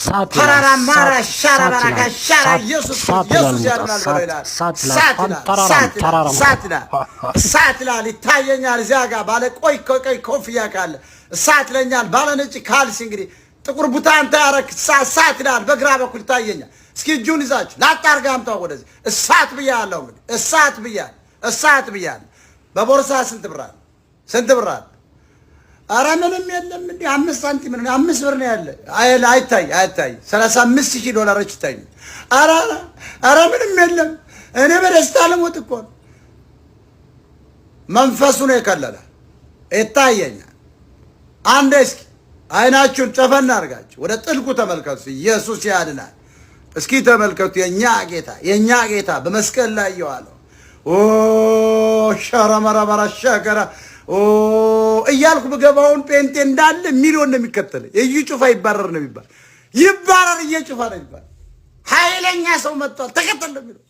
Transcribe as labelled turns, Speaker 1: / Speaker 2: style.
Speaker 1: ሳት ይላል።
Speaker 2: ተራራ ማራ
Speaker 1: ሳት
Speaker 2: ሻራ
Speaker 1: ሳት
Speaker 2: ባራካ
Speaker 1: ይላል።
Speaker 2: ሻራ
Speaker 1: ሳት
Speaker 2: ኢየሱስ
Speaker 1: ሳት ይላል።
Speaker 2: ኢየሱስ
Speaker 1: ሙጣ
Speaker 2: ያድናል በለው
Speaker 1: ሳት
Speaker 2: ይላል።
Speaker 1: ሳት ይላል።
Speaker 2: እሳት ይላል።
Speaker 1: ተራራም
Speaker 2: እሳት ይላል።
Speaker 1: ተራራም
Speaker 2: እሳት ይላል። እሳት ይላል። ይታየኛል። እዚያ ጋር ባለ ቆይ ቀይ ኮፍያ ካለ እሳት ይለኛል። ባለ ነጭ ካልሲ እንግዲህ ጥቁር ቡታንታ ያረክ እሳት ይላል። በግራ በኩል ይታየኛል። እስኪ እጁን ይዛችሁ ላጣ አድርገህ አምጣው ወደዚህ። እሳት ብያለሁ። እንግዲህ እሳት ብያለሁ። እሳት ብያለሁ። በቦርሳ ስንት ብር አለ? ስንት ብር አለ? ኧረ ምንም የለም። እንዲህ 5 ሳንቲም ነው፣ 5 ብር ነው ያለ። አይታይ አይታይ። 35,000 ዶላሮች ይታዩ። ኧረ ኧረ ምንም የለም። እኔ በደስታ ልሞት እኮ ነው። መንፈሱ ነው የከለለ ይታየኛል። አንዴ እስኪ አይናችሁን ጨፈን አድርጋችሁ ወደ ጥልቁ ተመልከቱ። ኢየሱስ ያድናል። እስኪ ተመልከቱ። የእኛ ጌታ፣ የእኛ ጌታ በመስቀል ላይ የዋለው ኦ ሸረመረመረ ሸከረ ኦ እያልኩ ብገባውን ጴንጤ እንዳለ ሚሊዮን ነው የሚከተል። እዩ ጩፋ ይባረር ነው የሚባል፣ ይባረር እዩ ጩፋ ነው የሚባል። ኃይለኛ ሰው መጥቷል፣ ተከተል ነው የሚለው።